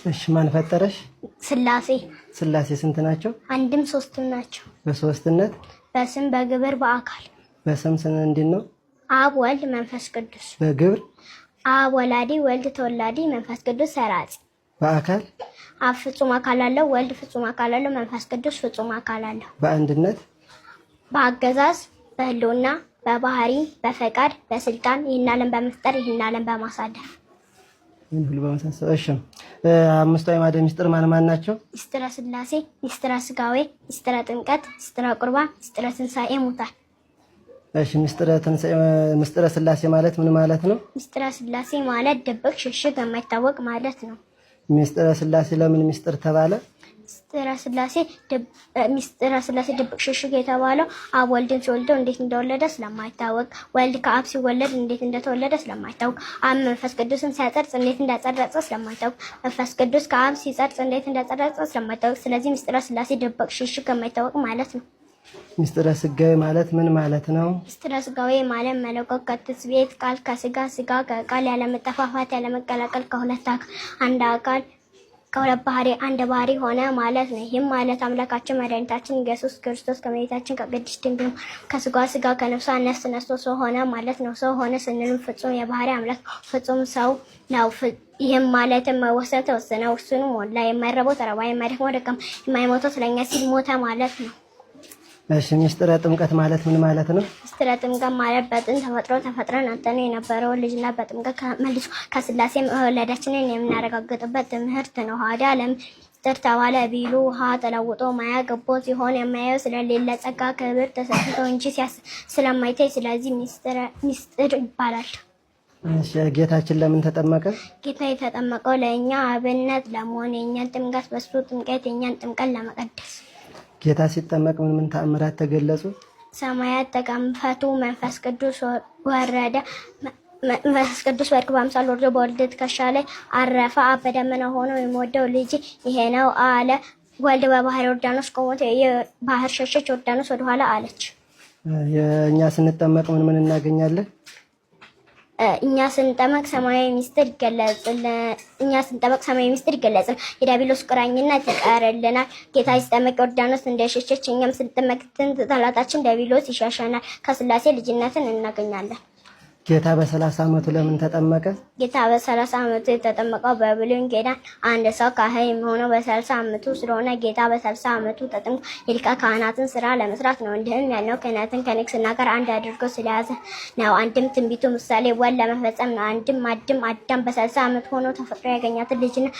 እሺ፣ ማን ፈጠረሽ? ስላሴ። ስላሴ ስንት ናቸው? አንድም ሶስትም ናቸው። በሶስትነት? በስም፣ በግብር፣ በአካል። በስም እንዴት ነው? አብ፣ ወልድ፣ መንፈስ ቅዱስ። በግብር? አብ ወላዲ፣ ወልድ ተወላዲ፣ መንፈስ ቅዱስ ሰራጺ። በአካል? አብ ፍጹም አካል አለው፣ ወልድ ፍጹም አካል አለው፣ መንፈስ ቅዱስ ፍጹም አካል አለው። በአንድነት? በአገዛዝ፣ በህልውና፣ በባህሪ፣ በፈቃድ፣ በስልጣን፣ ይህን ዓለም በመፍጠር፣ ይህን ዓለም በማሳለፍ። ይህን ሁሉ በመሳሰል። እሺ፣ አምስቱ አዕማደ ምስጢር ማን ማን ናቸው? ምስጢረ ስላሴ፣ ምስጢረ ስጋዌ፣ ምስጢረ ጥምቀት፣ ምስጢረ ቁርባን፣ ምስጢረ ትንሣኤ ሙታን። እሺ፣ ምስጢረ ትንሣኤ፣ ምስጢረ ስላሴ ማለት ምን ማለት ነው? ምስጢረ ስላሴ ማለት ድብቅ፣ ሽሽግ፣ የማይታወቅ ማለት ነው። ምስጢረ ስላሴ ለምን ምስጢር ተባለ? ምስጢረ ስላሴ ድብቅ ሽሽግ የተባለው አብ ወልድን ሲወልደው እንዴት እንደወለደ ስለማይታወቅ፣ ወልድ ከአብ ሲወለድ እንዴት እንደተወለደ ስለማይታወቅ፣ አብ መንፈስ ቅዱስን ሲያጸርጽ እንዴት እንዳጸረጸ ስለማይታወቅ፣ መንፈስ ቅዱስ ከአብ ሲጸርጽ እንዴት እንዳጸረጸ ስለማይታወቅ፣ ስለዚህ ምስጢረ ስላሴ ድብቅ ሽሽግ የማይታወቅ ማለት ነው። ምስጢረ ስጋዌ ማለት ምን ማለት ነው? ምስጢረ ስጋዌ ማለት መለኮት ከትስብእት፣ ቃል ከስጋ፣ ስጋ ከቃል፣ ያለመጠፋፋት ያለመቀላቀል ከሁለት አካል አንድ አካል፣ ከሁለት ባህሪ አንድ ባህሪ ሆነ ማለት ነው። ይህም ማለት አምላካችን መድኃኒታችን ኢየሱስ ክርስቶስ ከመቤታችን ከቅድስት ድንግል ከስጋ ስጋ ከነፍሷ ነፍስ ነስቶ ሰው ሆነ ማለት ነው። ሰው ሆነ ስንልም ፍጹም የባህሪ አምላክ ፍጹም ሰው ነው። ይህም ማለት መወሰን ተወሰነ፣ ውሱን ሞላ፣ የማይረበው ተረባ፣ የማይደክመው ደከመ፣ የማይሞተው ስለኛ ሲል ሞተ ማለት ነው። እሺ፣ ምስጢረ ጥምቀት ማለት ምን ማለት ነው? ምስጢረ ጥምቀት ማለት በጥንት ተፈጥሮ ተፈጥረን አጥተነው የነበረውን ልጅና በጥምቀት መልሶ ከስላሴ መወለዳችንን የምናረጋግጥበት ትምህርት ነው። ሀዳ ለምን ምስጢር ተባለ ቢሉ ውሃ ተለውጦ ማያ ገቦ ሲሆን የማያየው ስለሌለ ጸጋ ክብር ተሰጥቶ እንጂ ስለማይታይ፣ ስለዚህ ምስጢር ይባላል። እሺ፣ ጌታችን ለምን ተጠመቀ? ጌታ የተጠመቀው ለእኛ አብነት ለመሆን፣ የእኛን ጥምቀት በሱ ጥምቀት የእኛን ጥምቀት ለመቀደስ። ጌታ ሲጠመቅ ምን ምን ተአምራት ተገለጹ? ሰማያት ተከፈቱ፣ መንፈስ ቅዱስ ወረደ። መንፈስ ቅዱስ በርግብ አምሳል ወርዶ በወልድ ትከሻ ላይ አረፈ። አብ በደመና ሆኖ የምወደው ልጅ ይሄ ነው አለ። ወልድ በባህር ዮርዳኖስ ቆሞ ባህር ሸሸች፣ ዮርዳኖስ ወደኋላ አለች። የእኛ ስንጠመቅ ምን ምን እናገኛለን? እኛ ስንጠመቅ ሰማያዊ ሚስጥር ይገለጽልን። እኛ ስንጠመቅ ሰማያዊ ሚስጥር ይገለጽልን። የዲያብሎስ ቁራኝነት ይቀርልናል። ጌታ ሲጠመቅ ዮርዳኖስ እንደሸሸች እኛም ስንጠመቅ ጥንት ጠላታችን ዲያብሎስ ይሸሸናል። ከስላሴ ልጅነትን እናገኛለን። ጌታ በ30 ዓመቱ ለምን ተጠመቀ? ጌታ በ30 ዓመቱ የተጠመቀው በብሉይ ኪዳን አንድ ሰው ካህን የሚሆነው በ30 ዓመቱ ስለሆነ ጌታ በ30 ዓመቱ ተጠምቆ የሊቀ ካህናትን ስራ ለመስራት ነው። እንዲህም ያልነው ክህነትን ከንግስና ጋር አንድ አድርጎ ስለያዘ ነው። አንድም ትንቢቱ ምሳሌ ወል ለመፈጸም ነው። አንድም አዳም በ30 ዓመት ሆኖ ተፈጥሮ ያገኛትን ልጅነት